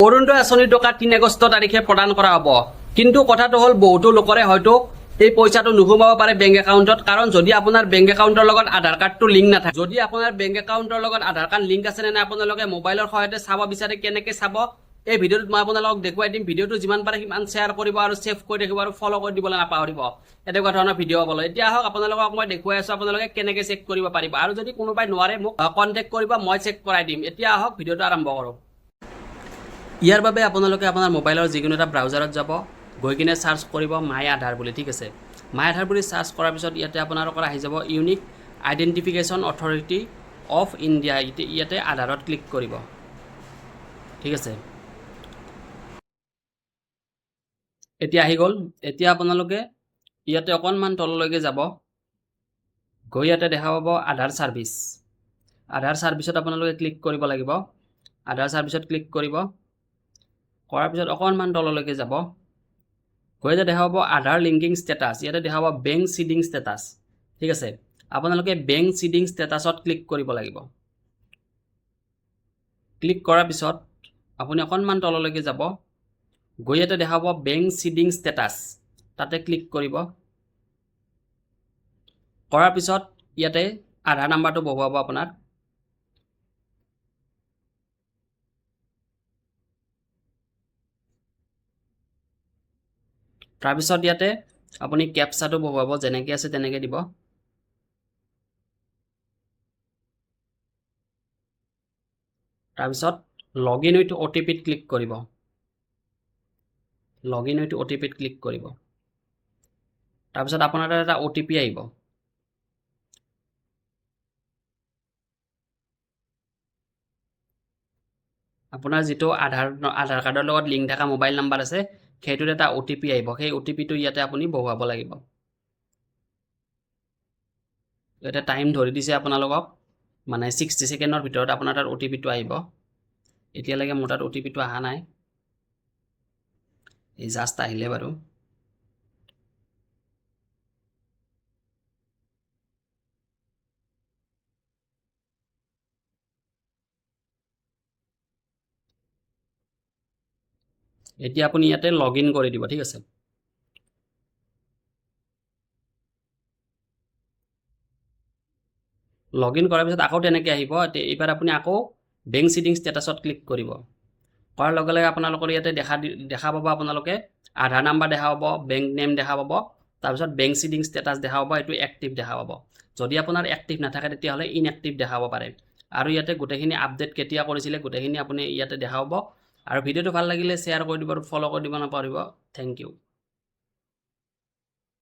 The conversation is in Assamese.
অৰুণোদয় আঁচনিৰ টকা 3 আগষ্ট তাৰিখে প্ৰদান কৰা হ'ব। কিন্তু কথাটো হ'ল, বহুতো লোকৰে হয়তো এই পইচাটো নোসোমাব পাৰে বেংক একাউণ্টত। কাৰণ যদি আপোনাৰ বেংক একাউণ্টৰ লগত আধাৰ কাৰ্ডটো লিংক নাথাকে, যদি আপোনাৰ বেংক একাউণ্টৰ লগত আধাৰ কাৰ্ড লিংক আছে নে নাই আপোনালোকে মোবাইলৰ সহায়তে চাব বিচাৰে, কেনেকৈ চাব, এই ভিডিঅ'টোত মই আপোনালোকক দেখুৱাই দিম। ভিডিঅ'টো যিমান পাৰে সিমান শ্বেয়াৰ কৰিব আৰু ছেভ কৰি ৰাখিব আৰু ফ'ল' কৰি দিবলৈ নাপাহৰিব এনেকুৱা ধৰণৰ ভিডিঅ' পাবলৈ। এতিয়া আহক, আপোনালোকক মই দেখুৱাই আছোঁ আপোনালোকে কেনেকৈ চেক কৰিব পাৰিব। আৰু যদি কোনোবাই নোৱাৰে, মোক কণ্টেক্ট কৰিব, মই চেক কৰাই দিম। এতিয়া আহক, ভিডিঅ'টো আৰম্ভ কৰোঁ। ইয়াৰ বাবে আপোনালোকে আপোনাৰ মোবাইলৰ যিকোনো এটা ব্ৰাউজাৰত যাব, গৈ কিনে চাৰ্চ কৰিব মাই আধাৰ বুলি, ঠিক আছে? মাই আধাৰ বুলি চাৰ্চ কৰাৰ পিছত ইয়াতে আপোনালোকৰ আহি যাব Unique Identification Authority of India। ইয়াতে আধাৰত ক্লিক কৰিব, ঠিক আছে? এতিয়া আহি গ'ল। এতিয়া আপোনালোকে ইয়াতে অকণমান তললৈকে যাব, গৈ ইয়াতে দেখা পাব আধাৰ ছাৰ্ভিচ। আধাৰ ছাৰ্ভিচত আপোনালোকে ক্লিক কৰিব লাগিব। আধাৰ ছাৰ্ভিচত ক্লিক কৰিব। কৰাৰ পিছত অকণমান তললৈকে যাব, গৈ ইয়াতে দেখা পাব আধাৰ লিংকিং ষ্টেটাছ। ইয়াতে দেখা পাব বেংক চিডিং ষ্টেটাছ, ঠিক আছে? আপোনালোকে বেংক চিডিং ষ্টেটাছত ক্লিক কৰিব লাগিব। ক্লিক কৰাৰ পিছত আপুনি অকণমান তললৈকে যাব, গৈ ইয়াতে দেখা পাব বেংক চিডিং ষ্টেটাছ, তাতে ক্লিক কৰিব। কৰাৰ পিছত ইয়াতে আধাৰ নাম্বাৰটো বহুৱাব আপোনাৰ। তাৰপিছত ইয়াতে আপুনি কেপচাটো বহুৱাব, যেনেকৈ আছে তেনেকৈ দিব। তাৰপিছত লগ ইন উইথ অ' টি পিত ক্লিক কৰিব। লগ ইন উইথ অ' টি পিত ক্লিক কৰিব। তাৰপিছত আপোনাৰ তাত এটা অ' টি পি আহিব। আপোনাৰ যিটো আধাৰ আধাৰ কাৰ্ডৰ লগত লিংক থকা মোবাইল নাম্বাৰ আছে, সেইটোত এটা অ' টি পি আহিব। সেই অ' টি পিটো ইয়াতে আপুনি বহুৱাব লাগিব। ইয়াতে টাইম ধৰি দিছে আপোনালোকক, মানে 60 ছেকেণ্ডৰ ভিতৰত আপোনাৰ তাত অ' টি পিটো আহিব। এতিয়ালৈকে মোৰ তাত অ' টি পিটো অহা নাই। এই জাষ্ট আহিলে বাৰু। এতিয়া আপুনি ইয়াতে লগ ইন কৰি দিব, ঠিক আছে? লগ ইন কৰাৰ পিছত আকৌ তেনেকৈ আহিব। এতিয়া এইবাৰ আপুনি আকৌ বেংক চিডিং ষ্টেটাছত ক্লিক কৰিব। কৰাৰ লগে লগে আপোনালোকৰ ইয়াতে দেখা পাব, আপোনালোকে আধাৰ নাম্বাৰ দেখা পাব, বেংক নেম দেখা পাব, তাৰপিছত বেংক চিডিং ষ্টেটাছ দেখা পাব, এইটো এক্টিভ দেখা পাব। যদি আপোনাৰ এক্টিভ নাথাকে, তেতিয়াহ'লে ইনএক্টিভ দেখাব পাৰে। আৰু ইয়াতে গোটেইখিনি আপডেট কেতিয়া কৰিছিলে, গোটেইখিনি আপুনি ইয়াতে দেখা পাব। আৰু ভিডিঅ'টো ভাল লাগিলে শ্বেয়াৰ কৰি দিব আৰু ফ'ল' কৰি দিব নাপাহৰিব। Thank U.